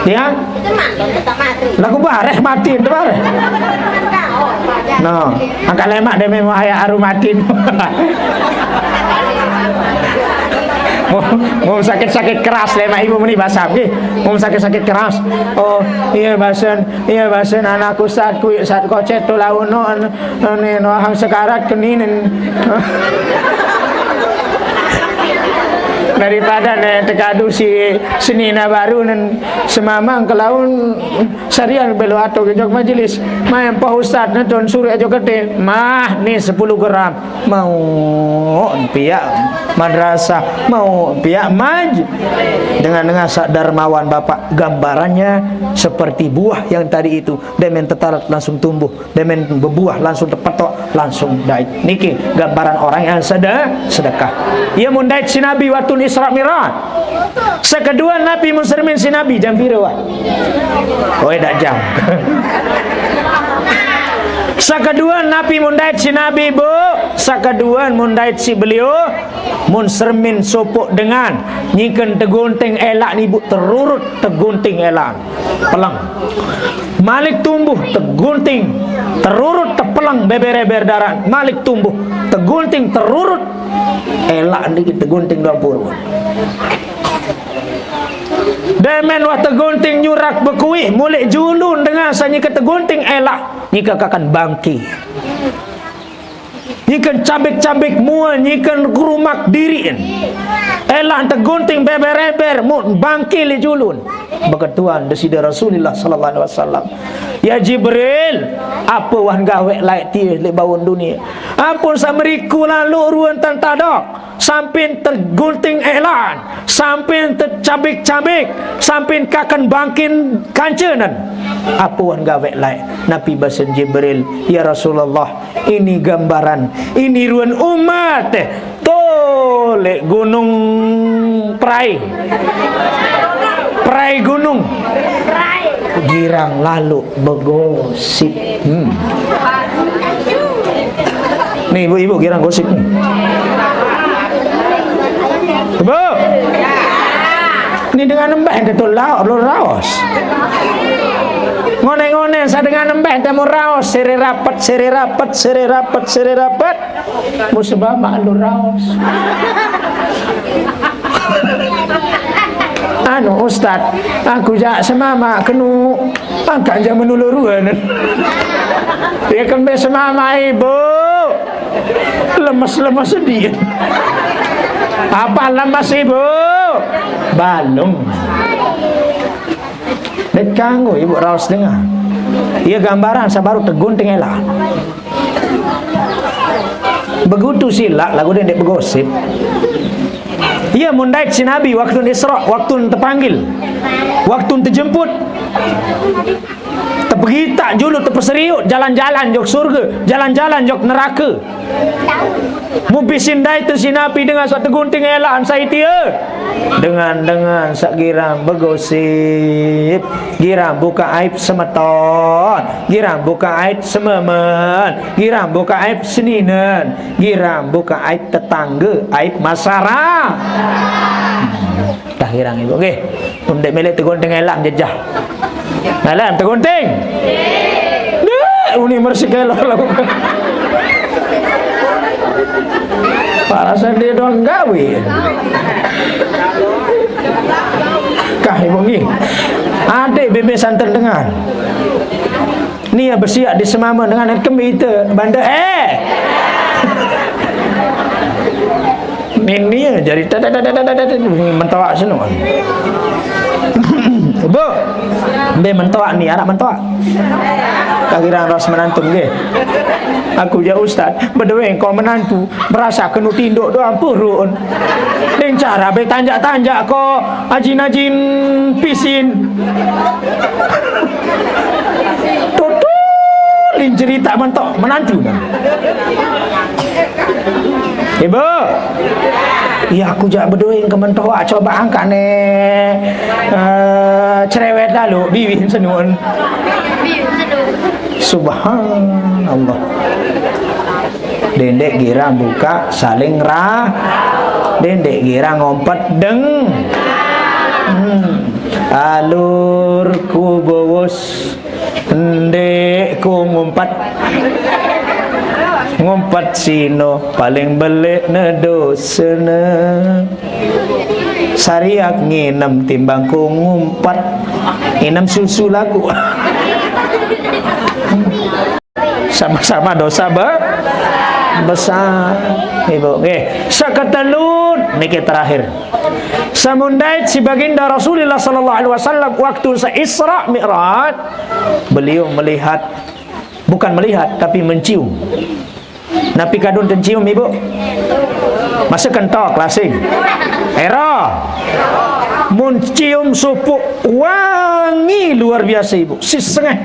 Ya? Lagu bareh matin tu bareh. No, angkat lemak dia memang ayah aru matin. Mau, mau sakit-sakit keras lemak ibu meni basam, eh. Mau sakit-sakit keras. Oh, iya basen, iya basen anak ustaz kui, saat kocet tu lawan no, anu, anu, no, hang sekarat keninen. Daripada ne tekadu si senina baru nen semamang ke laun sarian belo atau ke jok majelis. Main Pak Ustaz ne tuan suruh aja gede. Mah, ni sepuluh gram. Mau pihak madrasah, mau pihak maj. Dengan, dengan sak dermawan Bapak, gambarannya seperti buah yang tadi itu. Demen tetalat langsung tumbuh. Demen bebuah langsung tepetok, langsung dait. Niki gambaran orang yang sede-, sedekah. Ia mun dait si Nabi waktu Isra Mi'raj. Sekedua Nabi mun sermin si Nabi jam pira, wah? Oh, dak jam. Sekedua Nabi mun dait si Nabi, Bu. Sekedua mun dait si beliau, mun sermin sopok dengan nyingken tegunting elak ni, Bu, terurut tegunting elak. Peleng. Malik tumbuh, tegunting, terurut, tepeleng, beber-eber darat. Malik tumbuh, tegunting, terurut. Elak niki tegunting doang purun. Demen wah tegunting nyurak bekuih, mulik julun dengan sanyi ke tegunting elak. Nyika kakan bangki. Nyiken cabik-cabik mual, nyiken kerumak diriken. Elan tegunting beber-eber, mut bangkil julun. Beketuan Deside Rasulullah sallallahu alaihi wasallam. Ya Jibril, ape wah gaweq laeq tie leq baun dunie? Ampun sameriku lalu ruen tentadok, sampin tegunting elan, sampin tecabik-cabik, sampin kaken bangkin kancenen. Ape wah gaweq laeq? Napi basen Jibril, "Ya Rasulullah, ini gambaran, ini ruen umat, eh, to leq gunung perai. Perai gunung. Girang lalu begosip." Hmm. Nih, ibu-ibu girang gosip nih. Ibu. Ini dengan embah ente tuh lao-, lo raos. Ngone-ngone sa dengan embah ente mau raos, sere rapet, sere rapet, sere rapet, sere rapet. Mau sebama lo raos. Anu, Ustaz, aku jak semama kenu angkat jaman ulu ruan. Ya kembe semama ibu. Lemes-lemes sedih. Apa lemes ibu? Balung. Ndeq kanggo ibu raos dengah. Ie gambaran saq baruq tegunting elan. Begutu silaq laguq ndeq begosip. Ie mun dait siq Nabi waktun Isra, waktun tepanggil, waktun tejemput. Tepegitaq julu, tepeseriuq, jalan-jalan jok surge, jalan-jalan jok nerake. Mupi sin dait siq Nabi dengah saq tegunting elan sai tie. Dengan-dengan saq girang begosip, girang bukaq aib semeton, girang bukaq aib sememen, girang bukaq aib seninen, girang bukaq aib tetangge, aib masyara-, Dah girang ibu. Nggih. Mun ndeq mele tegunting elan jejah. Elan tegunting. Ndeq, uni mersik elok laguq. Parasan dia doang gawe. Kah ibu nggih. Adeq bebe santen dengan. Nia besiaq di semame dengan kembe ite bande, eh. Min nia jari tet, tet, tet, tet, tet, mentoaq seno. Bu, mbe mentoaq ni, araq mentoaq? Kagirang ras menantu nggih. Aku ja ustaz, bedoe engko menantu, merasa kenu tinduk doang purun. Ning cara be tanjak-tanjak ko ajin-ajin pisin. Tutul, lin cerita mentok menantu. Ibu. Iya, aku jak bedoe ke mentok, coba angkat ne. Eh, cerewet lalu, biwih senun. Subhanallah. Dendeq girang bukaq saling ra-, dendeq girang ngompet deng. Hmm. Alur ku bowos, ndeq ku ngumpet. Ngumpet sino paling beleq ne dosene. Sariak nginem timbang ku ngumpet. Nginem susu laguq. Sama-sama dosa be-, besar. Ibu, nggih. Seketelut niki terakhir. Samun dait si Baginda Rasulullah sallallahu alaihi wasallam waktu se-Isra Mi'raj, beliau melihat, bukan melihat, tapi mencium. Napi kadun tencium, Ibu? Masa kentok, lasing. Era. Mun cium supuk wangi luar biasa, Ibu. Sisengeh.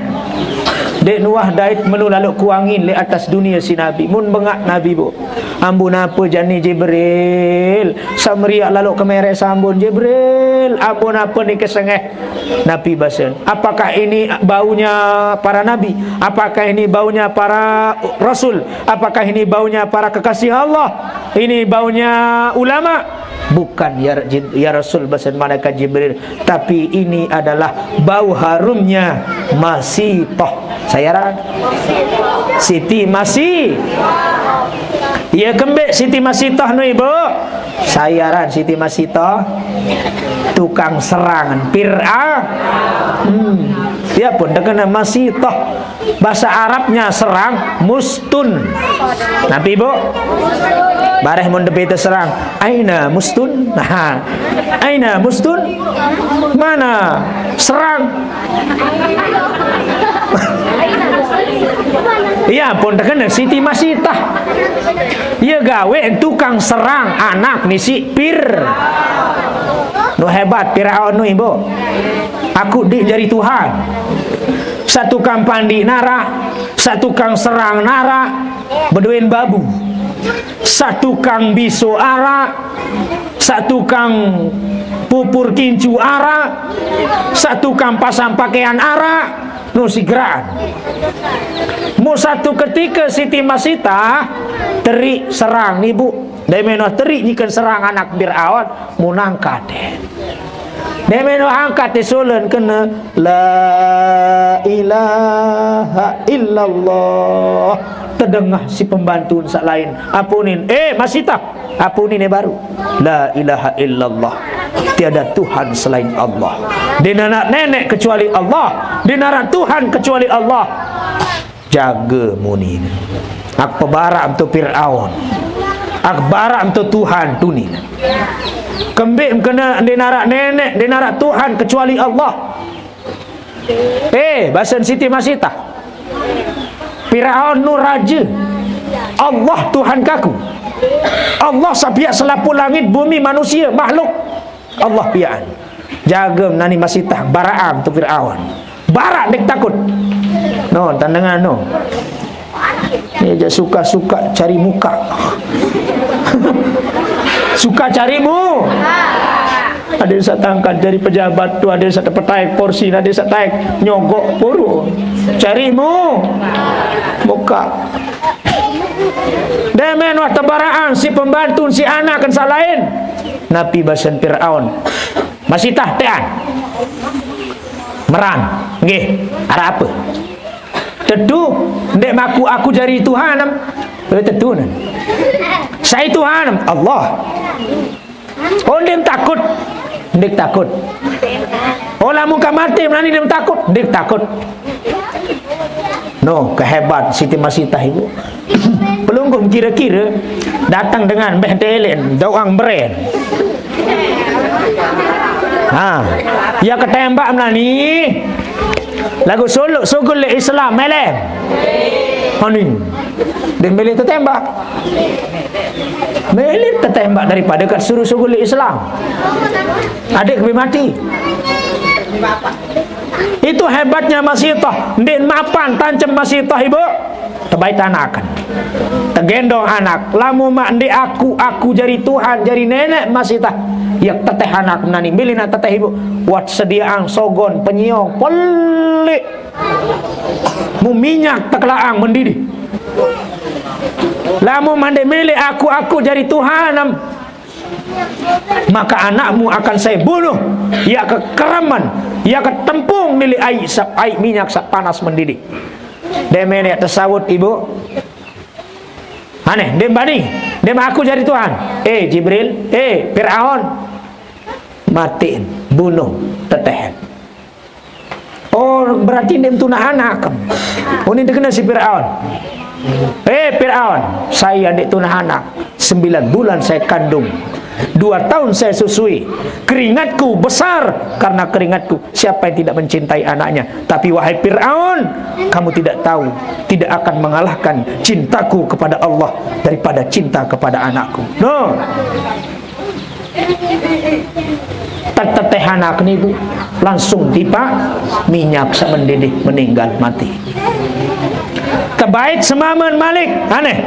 Ndeq nuah dait menu laloq kuangin leq atas dunie si Nabi. Mun bengaq Nabi, Bu. Ambun ape jani Jibril? Sameriaq laloq kemere sambun Jibril. Ambun ape nike sengeh? Nabi basen, "Apakah ini baunya para nabi? Apakah ini baunya para rasul? Apakah ini baunya para kekasih Allah? Ini baunya ulama?" "Bukan, ya Jib-, ya Rasul," basen malaikat Jibril, "tapi ini adalah bau harumnya Masitoh." Sai aran? Siti Masi-, Iya kembeq Siti Masitoh nu, Ibu? Sai aran Siti Masitoh? Tukang serangan Fir'aun. Hmm. Ya pun, terkena masitah. Bahasa Arabnya serang, mustun. Napi, Bu? Bareh mun depite serang. Aina mustun? Nah. Aina mustun? Mana serang? Iya pun, terkena Siti Masitah. Ia gawe tukang serang anak nisi Pir. Nu hebat Firaun nu, Ibu. Aku dik jari Tuhan. Satukang pandi narak, satukang serang narak, beduin babu. Satukang bisu arak, satukang pupur kincu arak, satukang pasang pakaian arak, nu sigraan. Mu satu ketika Siti Masitah, teri serang, Ibu. Dai menoh teri nyiken serang anak Firaun, munangkat. Dai menoh angkat, disulen kena la ilaha illallah. Tedengah si pembantu saq lain. Apunin, eh, Masitah. Apunin, eh, baru. La ilaha illallah. Tiada Tuhan selain Allah. Di narak nenek kecuali Allah. Di narak Tuhan kecuali Allah. Jaga muni. Ak pebarak tu Firaun. Ak barak tu Tuhan tuni. Kembik kena di narak nenek, di narak Tuhan kecuali Allah. Eh, basen Siti Masitah. Firaun nu raja. Allah Tuhan kaku. Allah sapiak selapuq langit, bumi, manusia, makhluk. Allah piaan. Jaga nani Masitah, baraan tu Firaun. Barak ndeq takut. No, tandengan no. Ni aja suka-suka cari muka. Suka carimu. Ada saq tangkat jari pejabat tu, ada saq tepetaek porsi, ada saq taek nyogok puru. Carimu. Muka. Demen wah tebaraan si pembantu si anak kan saq lain. Napi basen Firaun? Masitah tean. Meran. Nggih. Araq ape? Tetu, ndeq maku aku jari Tuhan, em. Eh, tetu, nen. Sai Tuhan, em? Allah. Oh, ndeq takut. Ndeq takut. Oh, lamun ka mate, menani ndeq takut. Ndeq takut. No, kehebat Siti Masitah, Ibu. Pelungguh kira-kira datang dengan beh telen, doang beren. Ha, ia ketembak menani. Lagu suluk sugul leq Islam, mele. Ani. Ndeq mele tetembak. Mele tetembak daripada kat suruh sugul leq Islam. Adeq kebe mati. Itu hebatnya Masitah. Ndeq mapan tancem Masitah, Ibu. Tebait anaken. Tegendong anak. Lamun maq ndeq aku, aku jari Tuhan, jari neneq Masitah. Ia teteh anak menani. Mele naq teteh, Ibu. Wat sediaang sogon, penyiong, pelik. Mu minyak tekelaqang mendidih. Lamun maq ndeq mele aku, aku jari Tuhan, em. Maka anakmu akan saya bunuh. Ia kekeremen, ia ketempung nili aiq saq, aiq minyak saq panas mendidih. Demen yaq tesaut, Ibu. Aneh, ndeq bani, ndeq maku jari Tuhan. Eh, Jibril, eh, Firaun. Matiin, bunuh, tetehen. Oh, berarti ndeq tunas anak. Oh, ni tekena si Firaun. Eh, Firaun, saya ndeq tunas anak. Sembilan bulan saya kandung. Dua tahun saya susui. Keringatku besar karena keringatku. Siapa yang tidak mencintai anaknya? Tapi wahai Firaun, kamu tidak tahu, tidak akan mengalahkan cintaku kepada Allah daripada cinta kepada anakku. No. Tetetehan aku niku langsung tipak minyak saq mendidih, meninggal, mati. Tebait semamen malik, aneh.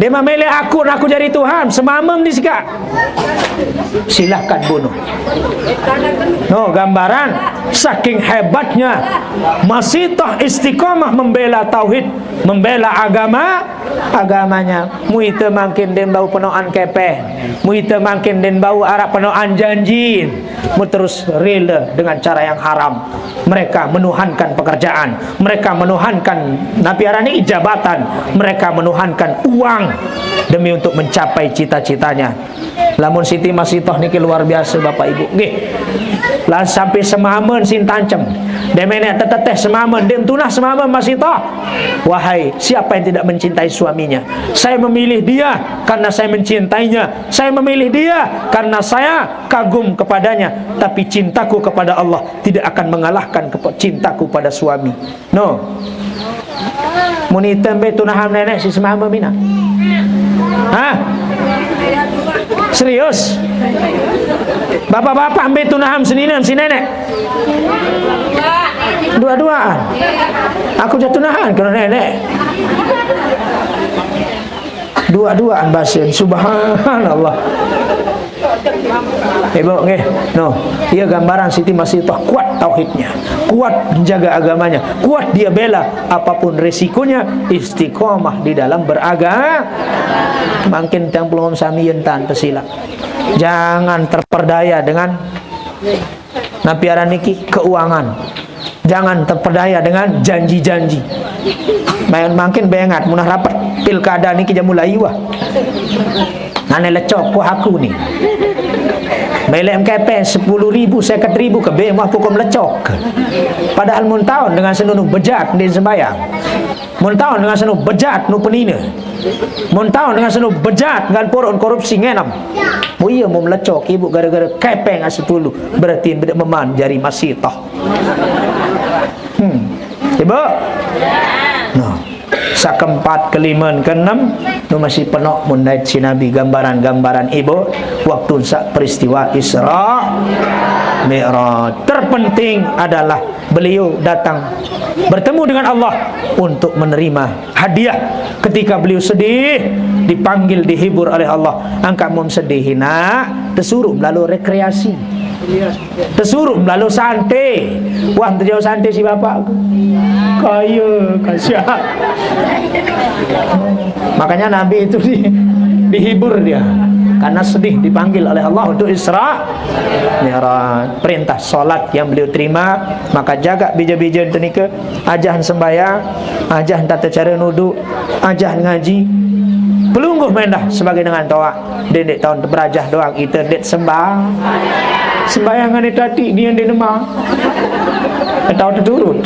Dia memilih aku, aku jadi Tuhan, semamen disikaq. Silahkan bunuh. No, gambaran saking hebatnya Masitah istiqomah membela tauhid, membela agama, agamanya. Muite mangkin ndeqn bau penoqan kepeng. Muite mangkin ndeqn bau araq penoqan janjin. Mu terus rela dengan cara yang haram. Mereka menuhankan pekerjaan. Mereka menuhankan, napi aran niki, jabatan. Mereka menuhankan uang demi untuk mencapai cita-citanya. Lamun Siti Masitah niki luar biasa, Bapak Ibu. Nggih. Lah sampai semamen sin tancem. Dem enek teteteh semamen, dem tunah semamen masih toh. Wahai siapa yang tidak mencintai suaminya? Saya memilih dia karena saya mencintainya. Saya memilih dia karena saya kagum kepadanya. Tapi cintaku kepada Allah tidak akan mengalahkan kepa-, cintaku pada suami. No. Mun ite mbe tunaham nenek si semame mina? Hah? Serius? Bapak-bapak mbe tunaham si ninem si nenek? Dua-duaan. Aku jatuh nahan kena nenek. Dua-duaan basin. Subhanallah. Ibu nggih. No, iya gambaran Siti Masitah kuat tauhidnya, kuat menjaga agamanya, kuat dia bela apapun resikonya, istiqomah di dalam beragama. Mangkin tiang pelungguh sami yen tan pesila. Jangan terperdaya dengan napi aran niki keuangan. Jangan terperdaya dengan janji-janji. Main mangkin bengat munah rapet pilkada niki jam mulai wah. Nane lecok ku aku ni. Belek mkepe sepuluh ribu, seket ribu ke be mah pukum lecok. Padahal mun taun dengan senunu bejat di sembayang. Mun taun dengan senunu bejat nu penine. Mun taun dengan senunu bejat dengan purun korupsi ngenem. Mu iya mu melecok ibu gara-gara kepeng sepuluh. Berarti beda meman jari Masitah. Hmm. Ibu? Nah. Sakeempat, kelima, keenam, nu masih penok mun dait si Nabi gambaran-gambaran ibu waktu sa peristiwa Isra Mi'raj. Terpenting adalah beliau datang bertemu dengan Allah untuk menerima hadiah. Ketika beliau sedih, dipanggil, dihibur oleh Allah. Angkat mum sedih, nak, tesuruh melalui rekreasi. Tesuruh melalui santai. Wah, terjauh santai si bapak. Kaya, kasihan. Makanya Nabi itu di, dihibur dia. Karena sedih dipanggil oleh Allah untuk Isra Mi'raj. Perintah salat yang beliau terima, maka jaga bija-bija itu nika, ajahan sembahyang, ajahan tata cara nudu, ajahan ngaji. Pelungguh mendah sebagai dengan toa. Dia dek taun berajah doang, kita dek sembah. Sembahyang ane tadi, dia dek nema. Taun terturut.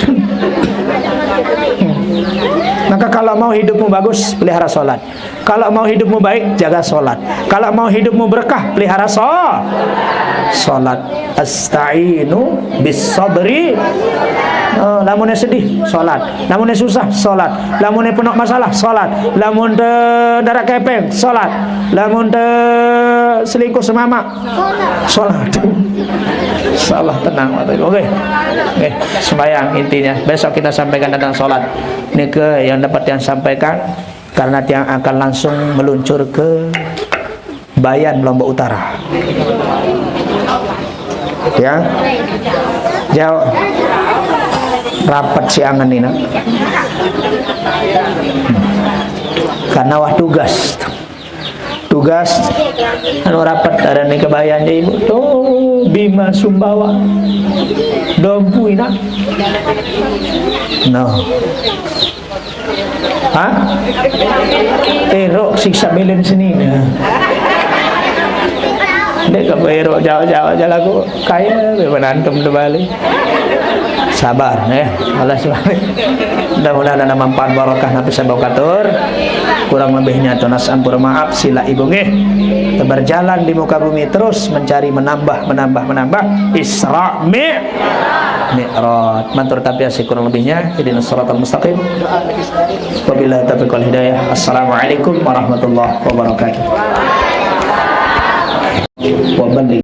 Maka kalau mau hidupmu bagus, pelihara salat. Kalau mau hidupmu baik, jaga salat. Kalau mau hidupmu berkah, pelihara sa-, salat. Asta'inu bis sabri. Oh, lamun sedih, salat. Lamun susah, salat. Lamun penuh masalah, salat. Lamun te darah kepeng, salat. Lamun te selingkuh semama, salat. Salat tenang. Oke. Oke, sembahyang intinya. Besok kita sampaikan tentang salat. Ini ke yang dapat yang sampaikan. Karena tiang akan langsung meluncur ke Bayan, Lombok Utara. Ya. Jauh. Rapat si angen ini. Karena wah tugas. Tugas anu rapat ada nih ke Bayan je ibu. Tuh, Bima Sumbawa. Dompu ina. No. Hah? Erok siksa belen seni. Dek ke erok jauh-jauh aja lagu kaya be menantum di Bali. Sabar ya. Allah subhanahu. Mudah-mudahan ada manfaat barakah napi sabawa katur. Kurang lebihnya tunas ampura maaf sila ibu nggih. Berjalan di muka bumi terus mencari menambah, menambah, menambah. Isra mi-, Mi'raj. Matur tapi asih kurang lebihnya. Ihdinas siratal mustaqim. Wabillahi taufiq wal hidayah. Assalamualaikum warahmatullahi wabarakatuh. Wabillahi